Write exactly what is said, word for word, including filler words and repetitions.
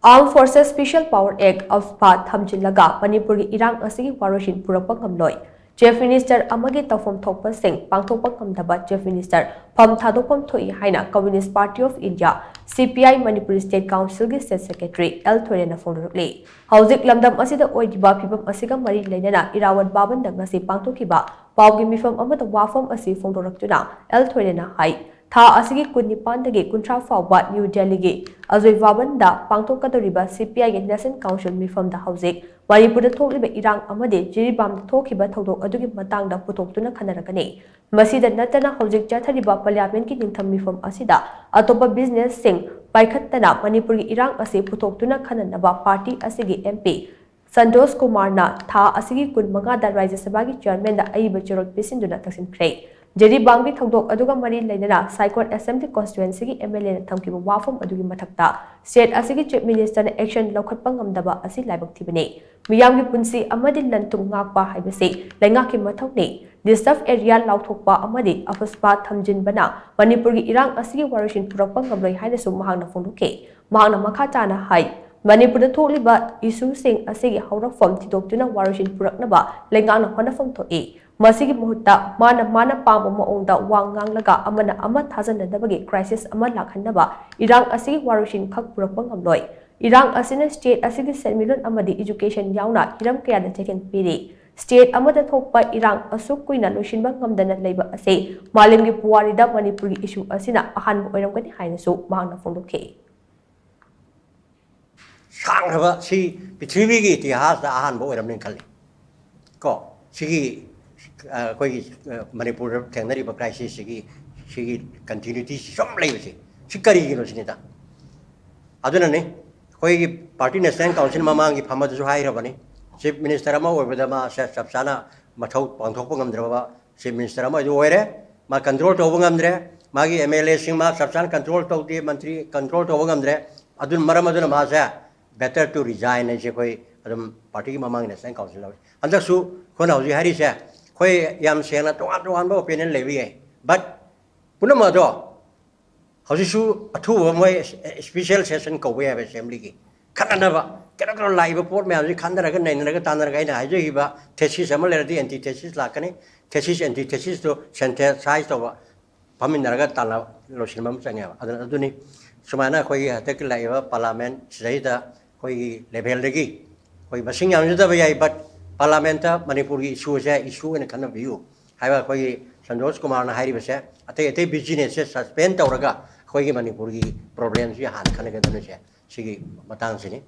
Armed Forces Special Power Act, AFSPA ꯊꯝꯖꯤꯜꯂꯒ ꯃꯅꯤꯄꯨꯔꯒꯤ ꯏꯔꯥꯡ ꯑꯁꯤꯒꯤ ꯋꯥꯔꯣꯏꯁꯤꯟ ꯄꯨꯔꯛꯄ ꯉꯝꯂꯣꯏ꯫ Chief Minister ꯑꯃꯒꯤ ꯇꯧꯐꯝ ꯊꯣꯛꯄꯁꯤꯡ ꯄꯥꯡꯊꯣꯛꯄ ꯉꯝꯗꯕ Chief Minister ꯐꯝ ꯊꯥꯗꯣꯛꯐꯝ ꯊꯣꯛꯏ ꯍꯥꯏꯅ Communist Party of India, C P I, Manipur State Councilꯒꯤ State Secretary ꯑꯦꯜ ꯊꯣꯏꯔꯦꯟꯅ ꯐꯣꯡꯗꯣꯔꯛꯂꯤ꯫ ꯍꯧꯖꯤꯛ ꯂꯝꯗꯝ ꯑꯁꯤꯗ ꯑꯣꯏꯔꯤꯕ ꯐꯤꯕꯝ ꯑꯁꯤꯒ ꯃꯔꯤ ꯂꯩꯅꯅ ꯏꯔꯥꯋꯠ ꯚꯕꯟꯗ ꯉꯁꯤ ꯄꯥꯡꯊꯣꯛꯈꯤꯕ ꯄꯥꯎꯒꯤ ꯃꯤꯐꯝ ꯑꯃꯗ ꯋꯥꯐꯝ ꯑꯁꯤ ꯐꯣꯡꯗꯣꯔꯛꯇꯨꯅ ꯑꯦꯜ ꯊꯣꯏꯔꯦꯟꯅ ꯍꯥꯏ, ꯊꯥ ꯑꯁꯤꯒꯤ ꯀꯨꯟꯅꯤꯄꯥꯟꯗꯒꯤ ꯀꯨꯟꯊ꯭ꯔꯥ ꯐꯥꯎꯕ ꯅ꯭ꯌꯨ ꯗꯦꯜꯂꯤꯒꯤ Ajoy ꯚꯕꯟꯗ ꯄꯥꯡꯊꯣꯛꯀꯗꯧꯔꯤꯕ C P Iꯒꯤ National Council ꯃꯤꯐꯝꯗ ꯍꯧꯖꯤꯛ ꯃꯅꯤꯄꯨꯔꯗ ꯊꯣꯛꯂꯤꯕ ꯏꯔꯥꯡ ꯑꯃꯗꯤ ꯖꯤꯔꯤꯕꯥꯝꯗ ꯊꯣꯛꯈꯤꯕ ꯊꯧꯗꯣꯛ ꯑꯗꯨꯒꯤ ꯃꯇꯥꯡꯗ ꯄꯨꯊꯣꯛꯇꯨꯅ ꯈꯟꯅꯔꯛꯀꯅꯤ꯫ ꯃꯁꯤꯗ ꯅꯠꯇꯅ ꯍꯧꯖꯤꯛ ꯆꯠꯊꯔꯤꯕ Parliamentꯀꯤ ꯅꯤꯡꯊꯝ ꯃꯤꯐꯝ ꯑꯁꯤꯗ ꯑꯇꯣꯞꯄ businessꯁꯤꯡ ꯄꯥꯏꯈꯠꯇꯅ ꯃꯅꯤꯄꯨꯔꯒꯤ ꯏꯔꯥꯡ ꯑꯁꯤ ꯄꯨꯊꯣꯛꯇꯨꯅ ꯈꯟꯅꯅꯕ party ꯑꯁꯤꯒꯤ M P ꯁꯟꯇꯣꯁ ꯀꯨꯃꯥꯔꯅ ꯊꯥ ꯑꯁꯤꯒꯤ ꯀꯨꯟꯃꯉꯥꯗ ꯔꯥꯖ꯭ꯌ ꯁꯚꯥꯒꯤ chairmanꯗ ꯑꯏꯕ ꯆꯦꯔꯣꯜ ꯄꯤꯁꯤꯟꯗꯨꯅ ꯇꯛꯁꯤꯟꯈ꯭ꯔꯦ꯫ ꯖꯤꯔꯤꯕꯥꯝꯒꯤ ꯊꯧꯗꯣꯛ ꯑꯗꯨꯒ ꯃꯔꯤ ꯂꯩꯅꯅ ꯁꯥꯏꯀꯣꯠ Assembly Constituencyꯒꯤ M L Aꯅ ꯊꯝꯈꯤꯕ ꯋꯥꯐꯝ ꯑꯗꯨꯒꯤ ꯃꯊꯛꯇ state ꯑꯁꯤꯒꯤ Chief Ministerꯅ action ꯂꯧꯈꯠꯄ ꯉꯝꯗꯕ ꯑꯁꯤ ꯂꯥꯏꯕꯛ ꯊꯤꯕꯅꯤ꯫ ꯃꯤꯌꯥꯝꯒꯤ ꯄꯨꯟꯁꯤ ꯑꯃꯗꯤ ꯂꯟ ꯊꯨꯝ ꯉꯥꯛꯄ ꯍꯥꯏꯕꯁꯤ ꯂꯩꯉꯥꯛꯀꯤ ꯃꯊꯧꯅꯤ꯫ Reserve area ꯂꯥꯎꯊꯣꯛꯄ ꯑꯃꯗꯤ AFSPA ꯊꯝꯖꯤꯟꯕꯅ ꯃꯅꯤꯄꯨꯔꯒꯤ ꯏꯔꯥꯡ ꯑꯁꯤꯒꯤ ꯋꯥꯔꯣꯏꯁꯤꯟ ꯄꯨꯔꯛꯄ ꯉꯝꯂꯣꯏ ꯍꯥꯏꯅꯁꯨ ꯃꯍꯥꯛꯅ ꯐꯣꯡꯗꯣꯛꯈꯤ꯫ ꯃꯍꯥꯛꯅ ꯃꯈꯥ ꯇꯥꯅ ꯍꯥꯏ, ꯃꯅꯤꯄꯨꯔꯗ ꯊꯣꯛꯂꯤꯕ issueꯁꯤꯡ ꯑꯁꯤꯒꯤ ꯍꯧꯔꯛꯐꯝ ꯊꯤꯗꯣꯛꯇꯨꯅ ꯋꯥꯔꯣꯏꯁꯤꯟ ꯄꯨꯔꯛꯅꯕ ꯂꯩꯉꯥꯛꯅ ꯍꯣꯠꯅꯐꯝ ꯊꯣꯛꯏ꯫ ꯃꯁꯤꯒꯤ ꯃꯍꯨꯠꯇ ꯃꯥꯅ ꯃꯥꯅ ꯄꯥꯝꯕ ꯃꯑꯣꯡꯗ ꯋꯥ ꯉꯥꯡꯂꯒ ꯑꯃꯅ ꯑꯃ ꯊꯥꯖꯅꯗꯕꯒꯤ crisis ꯑꯃ ꯂꯥꯛꯍꯟꯅꯕ ꯏꯔꯥꯡ ꯑꯁꯤꯒꯤ ꯋꯥꯔꯣꯏꯁꯤꯟ ꯈꯛ ꯄꯨꯔꯛꯄ ꯉꯝꯂꯣꯏ꯫ ꯏꯔꯥꯡ ꯑꯁꯤꯅ state ꯑꯁꯤꯒꯤ ꯁꯦꯟꯃꯤꯠꯂꯣꯟ ꯑꯃꯗꯤ education ꯌꯥꯎꯅ ꯍꯤꯔꯝ ꯀꯌꯥꯗ ꯆꯩꯊꯦꯡ ꯄꯤꯔꯤ꯫ State ꯑꯃꯗ ꯊꯣꯛꯄ ꯏꯔꯥꯡ ꯑꯁꯨꯛ ꯀꯨꯏꯅ ꯂꯣꯏꯁꯤꯟꯕ ꯉꯝꯗꯅ ꯂꯩꯕ ꯑꯁꯤ ꯃꯥꯂꯦꯝꯒꯤ ꯄꯨꯋꯥꯔꯤꯗ ꯃꯅꯤꯄꯨꯔꯒꯤ issue ꯑꯁꯤꯅ ꯑꯍꯥꯟꯕ ꯑꯣꯏꯔꯝꯒꯅꯤ ꯍꯥꯏꯅꯁꯨ ꯃꯍꯥꯛꯅ ꯐꯣꯡꯗꯣꯛꯈꯤ꯫ ꯁꯥꯡꯈ꯭ꯔꯕ ꯁꯤ ꯄ꯭ꯔꯤꯊꯤꯕꯤꯒꯤ ꯏꯇꯤꯍꯥꯁꯇ ꯑꯍꯥꯟꯕ ꯑꯣꯏꯔꯝꯅꯤ ꯈꯜꯂꯤ꯫ ꯀꯣ, ꯁꯤꯒꯤ, ꯑ, ꯑꯩꯈꯣꯏꯒꯤ, ꯑ, ꯃꯅꯤꯄꯨꯔꯗ ꯊꯦꯡꯅꯔꯤꯕ crisis ꯁꯤꯒꯤ, ꯁꯤꯒꯤ continuity ꯁꯤ ꯁꯨꯝ ꯂꯩꯕꯁꯦ, ꯁꯤ ꯀꯔꯤꯒꯤꯅꯣ ꯁꯤꯅꯤꯗ꯫ ꯑꯗꯨꯅꯅꯤ ꯑꯩꯈꯣꯏꯒꯤ party National Council ꯃꯃꯥꯡꯒꯤ ꯐꯝꯕꯗꯁꯨ ꯍꯥꯏꯈ꯭ꯔꯕꯅꯤ, Chief Minister ꯑꯃ ꯑꯣꯏꯕꯗ ꯃꯥ ꯁꯦ-, ꯆꯞ ꯆꯥꯅ ꯃꯊꯧ ꯄꯥꯡꯊꯣꯛꯄ ꯉꯝꯗ꯭ꯔꯕ Chief Minister ꯑꯃ ꯑꯣꯏꯔꯦ꯫ ꯃꯥ control ꯇꯧꯕ ꯉꯝꯗ꯭ꯔꯦ꯫ ꯃꯥꯒꯤ M L Aꯁꯤꯡ ꯃꯥ ꯆꯞ ꯆꯥꯅ control ꯇꯧꯗꯦ, ꯃꯟꯇ꯭ꯔꯤ control ꯇꯧꯕ ꯉꯝꯗ꯭ꯔꯦ꯫ ꯑꯗꯨꯅ ꯃꯔꯝ ꯑꯗꯨꯅ ꯃꯥꯁꯦ better to resign ꯍꯥꯏꯁꯦ ꯑꯩꯈꯣꯏ ꯑꯗꯨꯝ partyꯒꯤ ꯃꯃꯥꯡꯒꯤ National Council ꯂꯧꯏ꯫ ꯍꯟꯗꯛꯁꯨ ꯑꯩꯈꯣꯏꯅ ꯍꯧꯖꯤꯛ ꯍꯥꯏꯔꯤꯁꯦ, ꯑꯩꯈꯣꯏ ꯌꯥꯝ ꯁꯦꯡꯅ ꯇꯣꯉꯥꯟ ꯇꯣꯉꯥꯟꯕ opinion ꯂꯩꯕ ꯌꯥꯏ, but ꯄꯨꯝꯅꯃꯛ ꯑꯗꯣ ꯍꯧꯖꯤꯛꯁꯨ ꯑꯊꯨꯕ ꯃꯣꯏ special session ꯀꯧꯕ ꯌꯥꯏꯕ Assemblyꯒꯤ꯫ ꯈꯠꯅꯅꯕ, ꯀꯩꯅꯣ ꯀꯩꯅꯣ ꯂꯥꯛꯏꯕ ꯄꯣꯠ ꯃꯌꯥꯝꯁꯤ ꯈꯟꯅꯔꯒ ꯅꯩꯅꯔꯒ ꯇꯥꯟꯅꯔꯒ ꯑꯩꯅ ꯍꯥꯏꯖꯈꯤꯕ thesis ꯑꯃ ꯂꯩꯔꯗꯤ antithesis ꯂꯥꯛꯀꯅꯤ, thesis antithesis ꯇꯨ synthesize ꯇꯧꯕ, ꯐꯝꯃꯤꯟꯅꯔꯒ ꯇꯥꯟꯅ ꯂꯣꯏꯁꯤꯟꯕ ꯑꯃ ꯆꯪꯉꯦꯕ꯫ ꯑꯗꯨꯅ ꯑꯗꯨꯅꯤ ꯁꯨꯃꯥꯏꯅ ꯑꯩꯈꯣꯏꯒꯤ ꯍꯟꯗꯛꯀꯤ ꯂꯥꯛꯏꯕ parliament ꯁꯤꯗꯩꯗ ꯑꯩꯈꯣꯏꯒꯤ level ꯗꯒꯤ ꯑꯩꯈꯣꯏ ꯃꯁꯤꯡ ꯌꯥꯝꯖꯗꯕ ꯌꯥꯏ, but parliament ꯇ ꯃꯅꯤꯄꯨꯔꯒꯤ issue ꯁꯦ issue ꯑꯣꯏꯅ ꯈꯟꯅꯕꯤꯌꯨ ꯍꯥꯏꯕ ꯑꯩꯈꯣꯏꯒꯤ ꯁꯟꯇꯣꯁ ꯀꯨꯃꯥꯔꯅ ꯍꯥꯏꯔꯤꯕꯁꯦ, ꯑꯇꯩ ꯑꯇꯩ business ꯁꯦ suspend ꯇꯧꯔꯒ ꯑꯩꯈꯣꯏꯒꯤ ꯃꯅꯤꯄꯨꯔꯒꯤ problem ꯁꯤ ꯍꯥꯟꯅ ꯈꯟꯅꯒꯗꯕꯅꯤꯁꯦ ꯁꯤꯒꯤ ꯃꯇꯥꯡꯁꯤꯅꯤ꯫